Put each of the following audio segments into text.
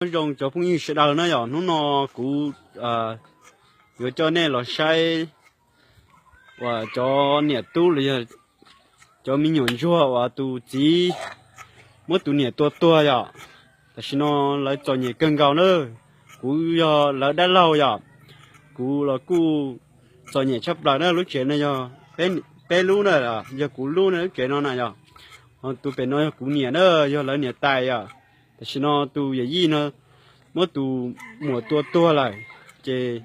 Nyob zoo cov phooj ywg sawv daws na yom, hnub no kuv yuav coj nej los saib uas cov niam tub los yog cov me nyuam ntsuag uas tus txiv muab tus niam tua tuag yom. Tam sim no lawv txom nyem kawg nkaus na. Kuv yog lawv dab laug yom, kuv los kuj txom nyem tshaj plaws na. Lub tsev no yog peb lub na, yog kuv lub na, lub tsev no na yom. Ho tus pem no yog kuv niam na, yog lawv niam tais yom. Tam sim no tus yawm yij no muab tus muam tua tuag lawm, ces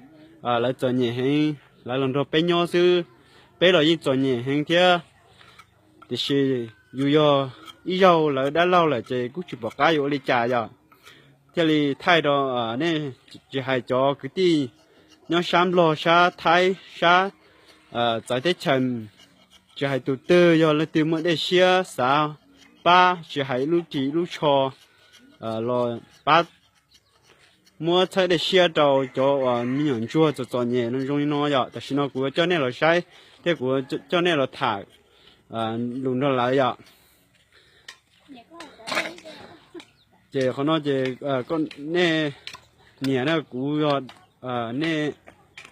lawv txom nyem heev, lawv los nrog peb nyob xwb. Peb los yeej txom nyem heev thiab, tiam sis yus yog ib zaug lawv dab laug lawm ces kuj tsis pom qab yuav ua li cas yom. Thiaj li thaij rau nej, tsis hais cov kwv tij nyob sab Nplog, sab Thaib, sab txawv teb chaws, tsis hais tus twg, yog leej twg muaj dej siab xav pab, tsis hais ib lub ris ib lub tsho los pab, muab txhawb dej siab rau cov uas me nyuam ntsuag txom txom nyem zoo li no yom. Tam sim no kuv yuav coj nej los saib thiab kuv coj nej los tham lus nrog lawv yom. Ces qhov no ces nej niam na, kuv yog nej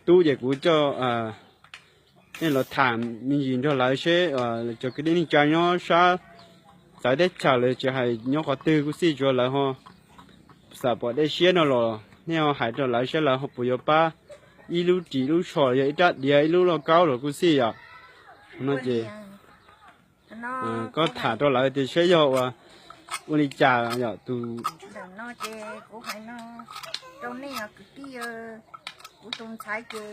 tub ces kuv coj nej los tham me ntsis nrog lawv seb cov kwv tij neej tsa nyob sab txawv teb chaws los tsis hais nyob qhov twg kuj xij, tsuas lawv ho xam pom dej siab no los nej ho hais rau lawv saib lawv ho puas yuav pab ib lub ris lub tsho, yog ib rab diav ib lub lauj kaub los kuj xij yom. No ces koj tham rau lawv tias saib yog ua, ua li cas yom tus. Ntawm no ces kuv hais no rau nej kwv tij, kuv tus ntxhais ces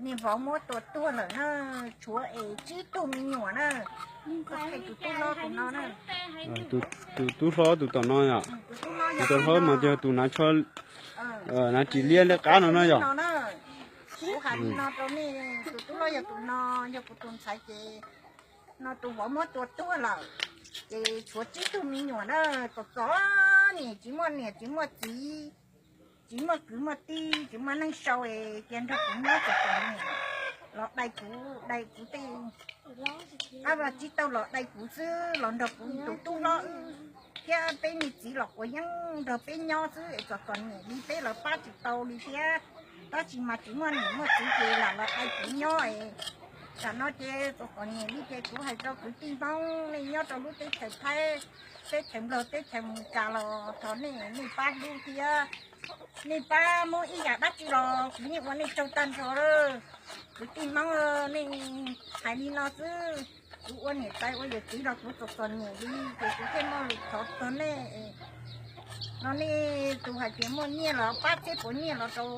niag vauv muab tua tuag lawm na, tshuav es tsib tug me nyuam na. Koj phem tus tub hlob tus no na. Tus tub hlob tus tom no yom. Tus tub hlob mas yog tus hnav tsho, hnav ris liab liab qab no na yom. Kuv hais li no rau nej, tus tub hlob yog tus no, yog kuv tus ntxhais ces no tus vauv muab tua tuag lawm, ces tshuav tsib tug me nyuam na, txom txom nyem, tsis muaj niam tsis muaj txiv, tsis muaj kwv muaj tij, tsis muaj neeg sau, ces nrog kuv nyob txom txom nyem, los dai kuv, dai kuv tej, ab, tsis tau los dai kuv xwb, los nrog kuv tus tub hlob wb thiab peb niag txiv los quav yeeb nrog peb nyob xwb es txom txom nyem li, peb los pab tsis tau li thiab. Tab sis mas tsis muaj niam muaj txiv ces lam los dai kuv nyob es tam no ces txom txom nyem li ces kuv hais rau kwv tij Hmoob, nej nyob rau lub teb chaws Thaib, teb chaws Nplog, teb chaws Amelikas los thov nej, nej pab hlub thiab. Nej pab muab ib yam dab tsi los kuv yeej ua nej tsaug tag nrho lawm. Kwv tij Hmoob, nej hais li no xwb, kuv ua niam tais ua yawm txiv los kuv txom txom nyem li ces kuv thiaj muaj lus thov txog nej. No nej tus hais tias muaj nyiaj los pab txhiab puas nyiaj los rau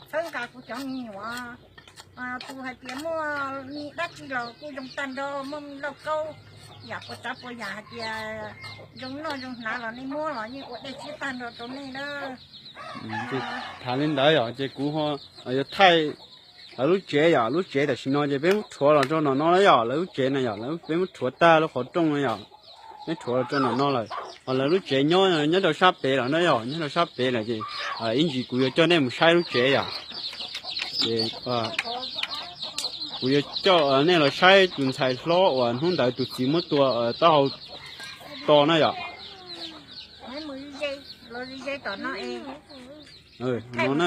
txhawb nqa kuv cov me nyuam. Tus hais tias muaj me dab tsi los kuj zoo tag nrho, muaj me lauj kaub, yam puas tsav puas yam hais tias zoo noj zoo hnav los nej muab los yeej ua dej siab tag nrho rau nej na. Tham li ntawd yom, ces kuv yuav thaij lawv lub tsev yom. Lub tsev tam sim no ces peb muab rhuav los rau nom no na yom. Lawv lub tsev na yom, lawv, peb muab rhuav tag lub qhov rooj na yom, peb rhuav los rau nom no lawm. Ho lawv lub tsev nyob, nyob rau sab pem lawm na yom, nyob rau sab pem lawm ces ib ntsis kuv yuav coj nej mus saib lub tsev yom. Ces kuv yuav coj nej los saib tus ntxhais hlob uas hnub ntawd tus txiv muab tua taub hau to na yom. No na,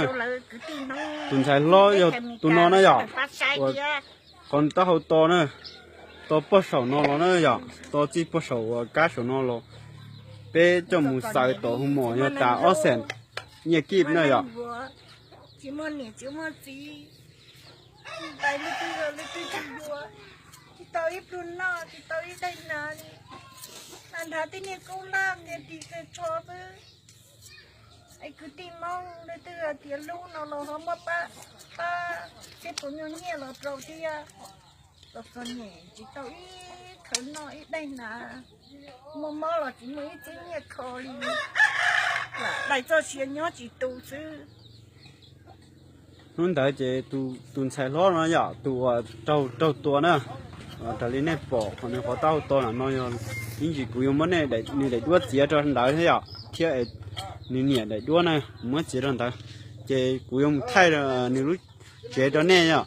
tus ntxhais hlob yog tus no na yom, uas qhov taub hau to na, to pog saum no los na yom, to txij pog saum uas kab saum no los. Peb coj mus xaws tom hu mom yog tas ob xees nyiaj kib na yom. Tsis muaj niam tsis muaj txiv, tsis pais leej twg leej twg tsis yuav, tsis tau ib pluag noj, tsis tau ib daim hnav li. Nrhav tej niag khaub hlab niag ris niag tsho xwb. Es kwv tij Hmoob leej twg hais tias hlub no los ho muab pab, pab thiab puas muaj nyiaj los rau thiab. Txom txom nyem tsis tau ib khawv noj ib daim hnav, muaj mob los tsis muaj ib txhiab nyiaj kho li, lam dai txoj sia nyob tsis tu xwb. Hnub ntawd ces tus ntxhais hlob no yom, tus uas raug, raug tua na, raws li nej pom qhov nws qhov taub hau to no yog ib ntsis kuv yuav muab nws daim duab txiav rau ntawd thiab yom, thiab nws niam daim duab na, muab txiav rau ntawd. Ces kuv yuav mus thaij nws lub tsev rau nej yom.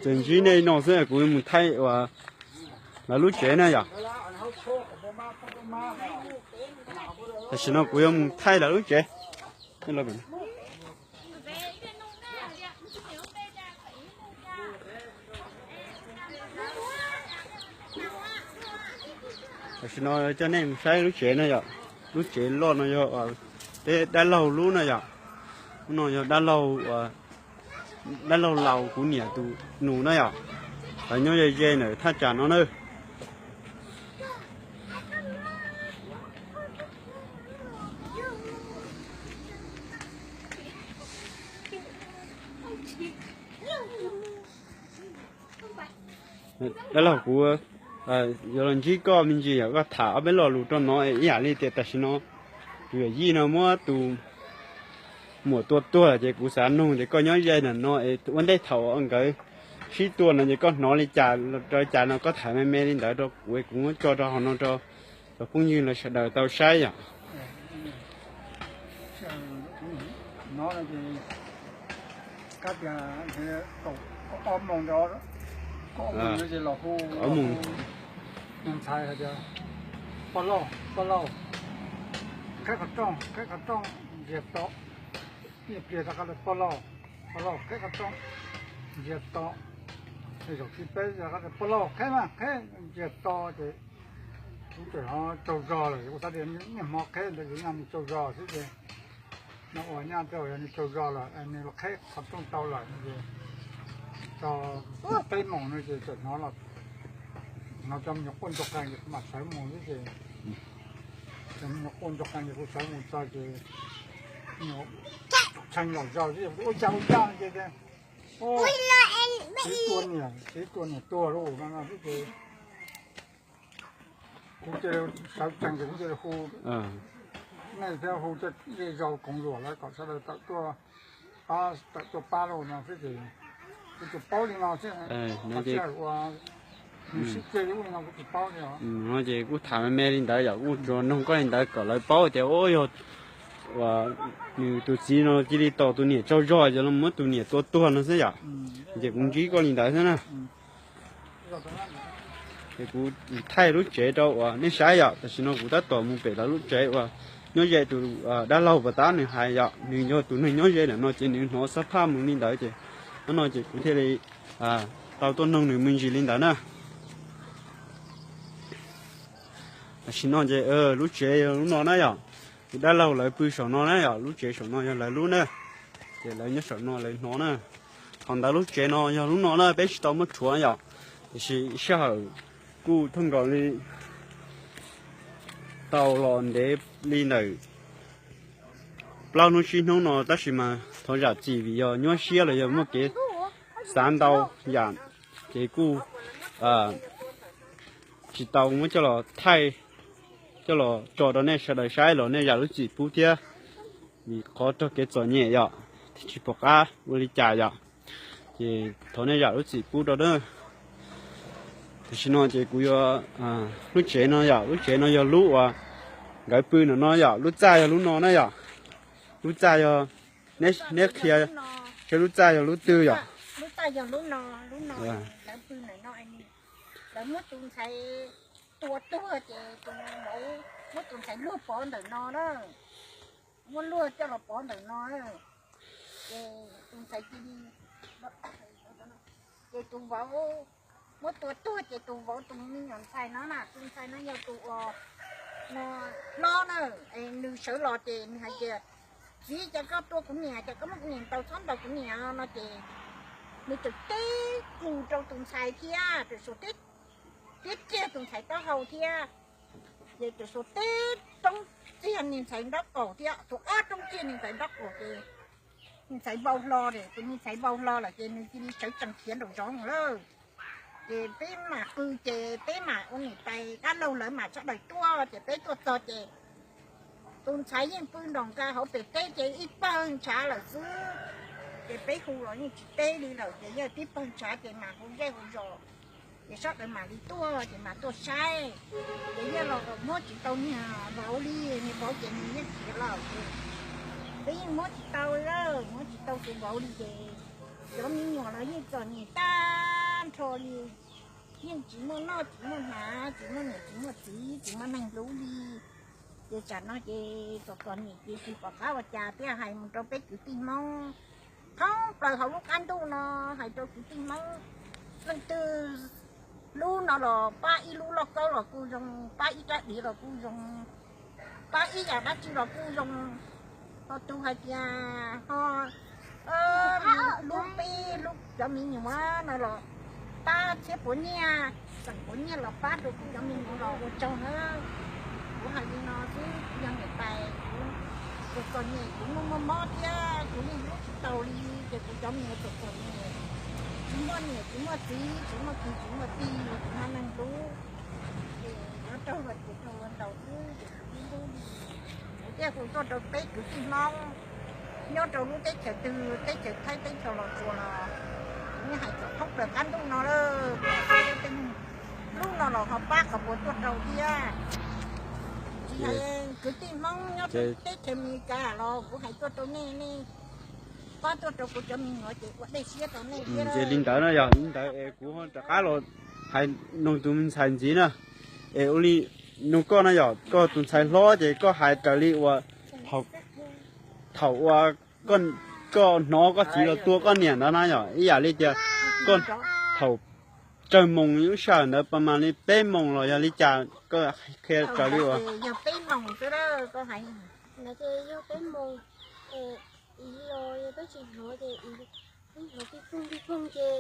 Tseem ntsib nej no xwb, kuv yuav mus thaij uas Lawv lub tsev na yom. Tam sim no kuv yuav mus thaij lawv lub tsev. Tam sim no coj nej mus saib lub tsev no yom. Lub tsev loj no yog peb dab laug lub na yom. Lub no yog dab laug, dab laug laus kuv niam tus nus na yom. Lawv nyob ze ze ntawm thaj tsam no na. Dab laug kuv yuav los ntsib koj me ntsis yom, koj tham ob peb lo lus rau no ib yam li tias tam sim no tus yawm yij no muab tus muam tua tuag ces kuv xav nug tias koj nyob ze ntawm no es ua ntej thaum nkawd sib tua no ces koj hnov li cas rau li cas no koj tham me me li ntawd rau kuv, kuv muab tso rau hauv no rau cov phooj ywg lawv sawv daws tau saib yom. Kab tias kaum ob moos, kaum ob moos no ces los hu tus ntxhais hais tias, pog laug, pog laug, qheb qhov rooj, qheb qhov rooj, ntsiag to. Ib pliag rov qab tias, pog laug, pog laug, qheb qhov rooj, ntsiag to. Zaum thib peb rov qab tias, pog laug, qheb mas qheb, ntsiag to ces kuv txawm ho tsaug zog lawm, kuv xav tias niaj hmo qheb ntawd ces nyaj mus tsaug zog xwb ces no ua nyaj tej zaum yog nws tsaug zog lawm nws los qheb qhov rooj tau lawm no ces txog peb moos no ces txawm hnov, hnov cov me nyuam quaj nrov qees ces kuv mam sawv mus xwb ces cov me nyuam quaj nrov qees ces kuv sawv mus txog ces tshee los zog xwb, ua cas ua cas no ces txiv tua niam, txiv tua niam tuag lauj no xwb ces kuv cia li sawv tsees ces kuv cia li hu, nej thiab hu zej zog koom luam lawv kom sawv daws tawm tuaj pab, tawm tuaj pab lauj no xwb ces kuv tsuas paub li no xwb. Sij hawm ua nws sib ceg li ub li no kuv tsis paub li os. No ces kuj tham me me li ntawd yom, kuj tsuas nug koj li ntawd kom lawv paub tias ua yog nws tus txiv no cia li tos tus niam tsaug zog ces los muab tus niam tua tuag no xwb yom. Ces kuv ntsib koj li ntawd xwb na. Es kuv thaij lub tsev rau uas nej saib yom, tam sim no kuv tab tom mus pem lawv lub tsev uas nyob ze tus dab laug puas tab nws hais yom, nws yog tus neeg nyob ze ntawm no ces nws hnov xab phaj mus li ntawd ces hnub no ces kuv thiaj li tau tuaj noog nws me ntsis li ntawd na. Tam sim no ces lub tsev yog lub no na yom, tus dab laug lawv pw saum no na yom, lub tsev saum no yog lawv lub na, ces lawv nyob saum no lawv hnov na. Thaum ntawd lub tsev no yog lub no na, peb tsis tau muab rhuav yom, tiam sis sij hawm kuj thooj nkaus li tau los ntev li ntawm plaub hnub tsib hnub no tab sis mas thov zam txim vim yog nyuaj siab los yog muaj kev xav ntau yam ces kuj tsis tau muab coj los thaij, coj los tso rau nej sawv daws saib los nej zam lub txim pub thiab, vim qhov raug kev txom nyem yom, tsis pom qab ua li cas yom, ces thov nej zam lub txim pub rau na. Tam sim no ces kuv yuav, lub tsev no yom, lub tsev no yog lub uas nkawd pw no no yom, lub txaj yog lub no na yom, lub txaj yog, neb qhia seb lub txaj yog lub twg yom. Lub txaj yog lub no, lub no lawv pw ntawm no, lawv muab tus ntxhais tua tuag ces tus vauv muab tus ntxhais luag pov ntawm no na, muab luag coj los pov ntawm no, ces tus ntxhais cia li, ces tus vauv muab tua tuag ces tus vauv tus me nyuam ntxhais no na, tus ntxhais no yog tus uas no hlob na, nws sawv los ces nws hais tias, txiv, cas koj tua kuv niam, cas koj muab kuv niam ntaus txhob ntaus kuv niam no ces nws txawm teb mus rau tus ntxhais thiab, txawm xuas teb, teb kiag tus ntxhais taub hau thiab, ces txawm xuas teb roob txiag niag ntxhais nraub qaum thiab, xuas ob roob txiag niag ntxhais nraub qaum ces niag ntxhais vau hlo, ces tus niag ntxhais vau hlo lawm ces nws cia li sawv tsees khiav nraum zoov lawm. Ces peb mam qw ces peb mam ua niam tais dab laug lawv mam sawv daws tuaj ces peb tuaj txog ces tus ntxhais yeej pw nraum nqa hauv pem teb ces ib pawg ntshav lawm xwb. Ces peb hu los yeej tsis teb li lawm ces yog tib pawg ntshav ces mam hu zej hu zos, ces sawv daws mam li tuaj ces mam tuaj saib. Ces yog los muab tsis tau niag vauv li, niag vauv ces nws yeej khiav lawm ces peb yeej muab tsis tau li, muab tsis tau tus vauv li ces cov me nyuam los yeej txom nyem tag nrho li. Yeej tsis muaj noj tsis muaj hnav, tsis muaj niam tsis muaj txiv, tsis muaj neeg hlub li. Ces tsam no ces txom txom nyem ces tsis pom qab ua cas thiaj hais mus rau peb kwv tij Hmoob thoob plaws hauv lub qab ntuj no, hais rau kwv tij Hmoob leej twg hlub no los pab ib lub lauj kaub los kuj zoo, pab ib rab diav los kuj zoo, pab ib yam dab tsi los kuj zoo. Ho tus hais tias ho hlub peb hlub cov me nyuam no los pab txhiab puav nyiaj, txeem puav nyiaj los pab rau kuv cov me nyuam los ua tsaug nawb. Kuv hais li no xwb, kuv yog niam tais, kuv txom txom nyem, kuv muaj muaj mob thiab kuv yeej hlub tsis tau li, ces kuv cov me nyuam txom txom nyem, tsis muaj niam tsis muaj txiv, tsis muaj kwv tsis muaj tij, tsis muaj neeg hlub, ces yuav raug luag tes raug luag ntaus xwb ces kuv tsis hlub li. Kuv thiaj hu tuaj rau peb kwv tij Hmoob nyob rau lub teb chaws twg, teb chaws Thaib teb chaws Los Tsuas los, kuv yeej hais txog thoob plaws qab ntuj no lawm, tej neeg hlub no los ho pab qhov puas tuaj rau thiab. Tsis hais kwv tij Hmoob nyob rau teb chaws Amelikas los kuv hais tuaj rau nej, nej pab tuaj rau kuv cov me nyuam ces ua dej siab rau nej thiab. Ces li ntawd no yog li ntawd es kuv ho rov qab los hais nug tus me ntxhais ntxiv na. Es ua li nug koj no yog koj tus ntxhais hlob ces koj hais raws li uas thaum uas koj hnov koj txiv los tua koj niam ntawd na yog ib yam li tias koj thaum tsawg moos lub sij hawm ntawd, pas mas li peb moos los yog li cas, koj qhia raws li uas. Yog peb moos xwb, yog peb moos, ib los yog peb tsis hnov ces ib hnov pij poog pij poog ces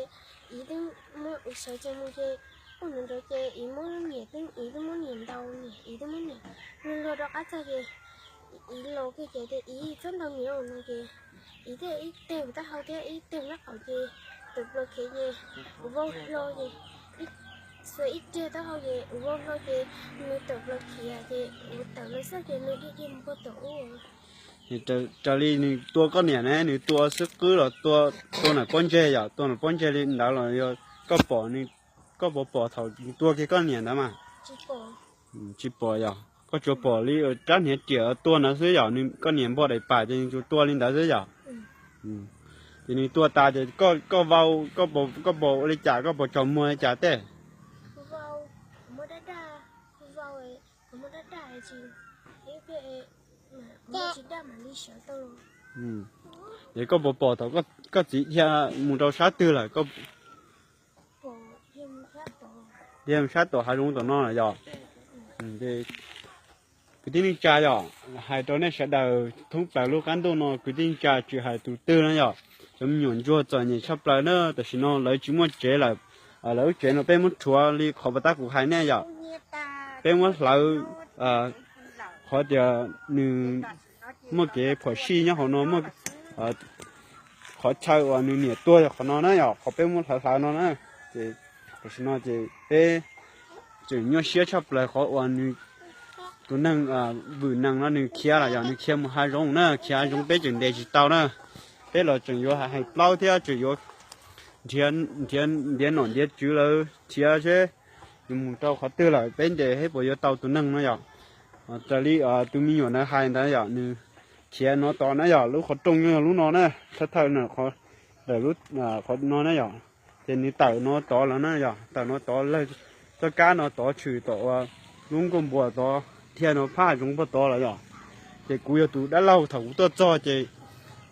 ib twb muab sawv tsees mus ces poj ntawd ntawd ces ib muab niam twb ib twb muab niam ntaus, niam ib twb muab niam luag luag rov qab txog ces ib los kiag ces tias ib txhob ntaus niam no ces ib teg ib teg taub hau thiab ib teg nraub qaum ces tawm plaws khiav ces kuv vau hlo ces xuas ib teg taub hau ces kuv vau hlo ces nws tawm plaws khiav ces kuv tawm los xwb ces nws dhia dhia mus puag tom ub. Raws li nws tua koj niam ne, nws tua xwb qwb los tua, tua nram pob ntseg yom, tua nram pob ntseg li ntawd los yog koj pom, koj puas pom thaum nws tua kiag koj niam ntawd mas? Tsis pom yog, koj tsuas pom li rab hniav riam tua ntawd xwb yom, nws koj niam npog daim pam ces nws tsuas tua li ntawd xwb yom. Ces nws tua tas ces koj vau, koj puas ua li cas, koj puas tsaug muag li cas tej? Ces koj puas pom thaum koj txiv dhia mus rau sab twg lawm? Dhia mus sab tom hav zoov tom no lawm yog. Kwv tij neej tsa yog, hais rau nej sawv daws thoob plaws lub qab ntuj no kwv tij neej tsa tsis hais tus twg na yog, cov me nyuam ntsuag txom nyem tshaj plaws na, tam sim no lawv tsis muaj tsev lawm. Lawv lub tsev no peb muab rhuav li qhov pas tab kuv hais nej yog, peb muab hlawv, qhov tias nws muaj kev phom sij nyob hauv no, muaj qhov chaw uas nws niam tuag yog qhov no na yog, qhov peb muab hlawv hlawv no na. Ces tam sim no ces peb tseem nyuaj siab tshaj plaws qhov uas nws, tus neeg vwm nees no nws khiav lawm yog, nws khiav mus hav zoov na, khiav hav zoov peb tseem ntes tsis tau na. Peb los tseem yuav hais plaub thiab tseem yuav nrhiav ntiav nom ntiav tswv lawv khiav seb nws mus rau qhov twg lawm, peb ntes seb puas yuav tau tus neeg no yog. Raws li tus me nyuam ntawd hais ntawd yog nws khiav no tod na yog, lub qhov rooj yog lub no na, thawj thawj ntawm lub, qhov no na yog. Ces nws tawm no tod lawm na yog, tawm no tod lawg txoj kab no tod tshwm tom uas lub nkuaj npua tod, dhia no phaj zoov puag tod lawm yog. Ces kuv yog tus dab laug, thaum kuv tuaj txog ces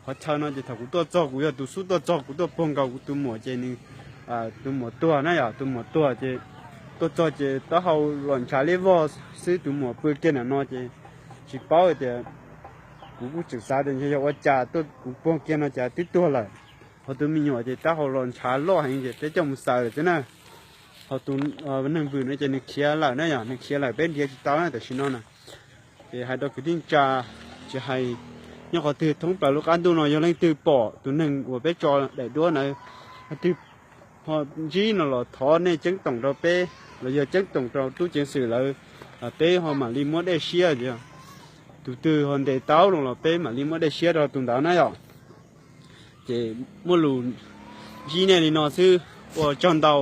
qhov chaw no ces thaum kuv tuaj txog kuv yog tus xub tuaj txog, kuv tuaj puag nkaus kuv tus muam ces nws, tus muam tuag na yog, tus muam tuag ces tuaj txog ces taub hau los ntshav liab vog xwb, tus muam pw kiag ntawm no ces tsis paub tias, kuv kuj tseem xav tias ntshe yog ua cas tuaj kuv puag kiag no cas twb tuag lawm. Ho tus me nyuam ces taub hau los ntshav loj heev ces peb coj mus xaws lawm xwb na. Ho tus neeg vwm no ces nws khiav lawm na yog, nws khiav lawm peb nrhiav tsis tau na tam sim no na. Ces hais rau kwv tij neej tsa, tsis hais nyob qhov twg thoob plaws lub qab ntuj no yog leej twg pom tus neeg uas peb tso daim duab ntawd, leej twg ho ntsib no los thov nej ceeb toom rau peb los yog ceeb toom rau tub ceev xwm lawv, peb ho mam li muab dej siab. Tus twg ho ntes tau no los peb mam li muab dej siab rau tus ntawd na yom. Ces muaj lus ntsib nej li no xwb, ua tsaug ntau,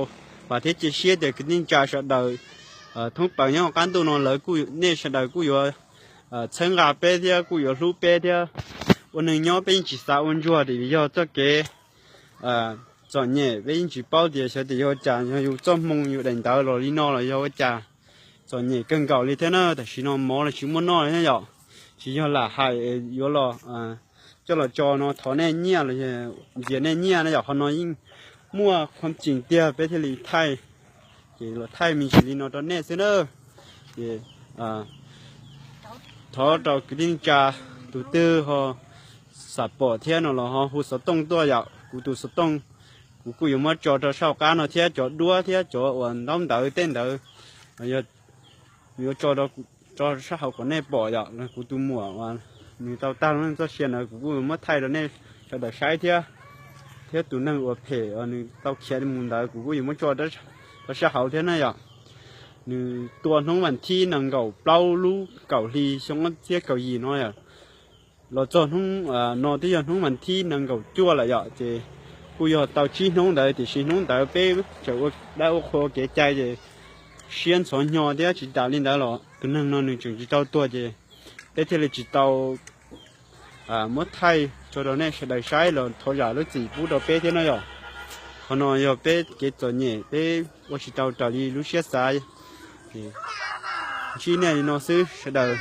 vam thiab cia siab tias kwv tij neej tsa sawv daws thoob plaws nyob qab ntuj no lawv, nej sawv daws kuj yuav txhawb nqa peb thiab kuj yuav hlub peb thiab. Ua neeg nyob peb yeej tsis xav ua ntsuag vim yog txoj kev txom nyem, peb yeej tsis paub tias xyov tias yog ua cas, yog yus txoj hmoo yus daim ntawv los li no los yog ua cas. Txom nyem kawg nkaus li thiab na, tam sim no mov los tsis muaj noj li thiab yom. Tsis yog lam hais yuav los coj los tso no thov nej nyiaj los ntxias nej nyiaj na yom, qhov no yeej muaj qhov tseeb tiag peb thiaj li thaij, ces los thaij me ntsis li no rau nej xwb na. Ces thov rau kwv tij neej tsa tus twg ho xav pom thiab no los ho hu xov tooj tuaj yom, kuv tus xov tooj kuv kuj yuav muab tso rau sab hauv qab no thiab, cov duab thiab cov uas ntaub ntawv tej ntawd yog yuav tso rau sab hauv kom nej pom yom. Kuv tus muam uas nws tau tag lub neej txoj sia ntawd kuv kuj yuav muab thaij rau nej sawv daws saib thiab, thiab tus neeg uas phem uas nws tau khiav mus ntawd kuv kuj yuav muab tso rau sab hauv thiab na yom. Nws tuaj hnub vas thib nees nkaum plaub lub kaum hli xyoo ob txhiab kaum yim no yom. Los txog hnub no twb yog hnub vas thib nees nkaum cuaj lawm yom, ces kuj yog tau tsib hnub ntawd, tiam sis hnub ntawd peb tseem ua dab ua qhua kev cai ces siab ntxhov hnyo thiab. Tsis tas li ntawd los tus neeg no nws tseem tsis tau tuag ces peb thiaj li tsis tau muab thaij tso rau nej sawv daws saib los thov zam lub txim pub rau peb thiab no yom. Qhov no yog peb kev txom nyem, peb ua tsis tau raws li lub siab xav. Ntsib nej li no xwb sawv daws.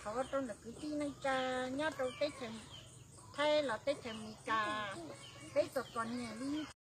Thov rau ntawm kwv tij neej tsa nyob rau teb chaws Thaib los teb chaws Amelikas, peb txom txom nyem li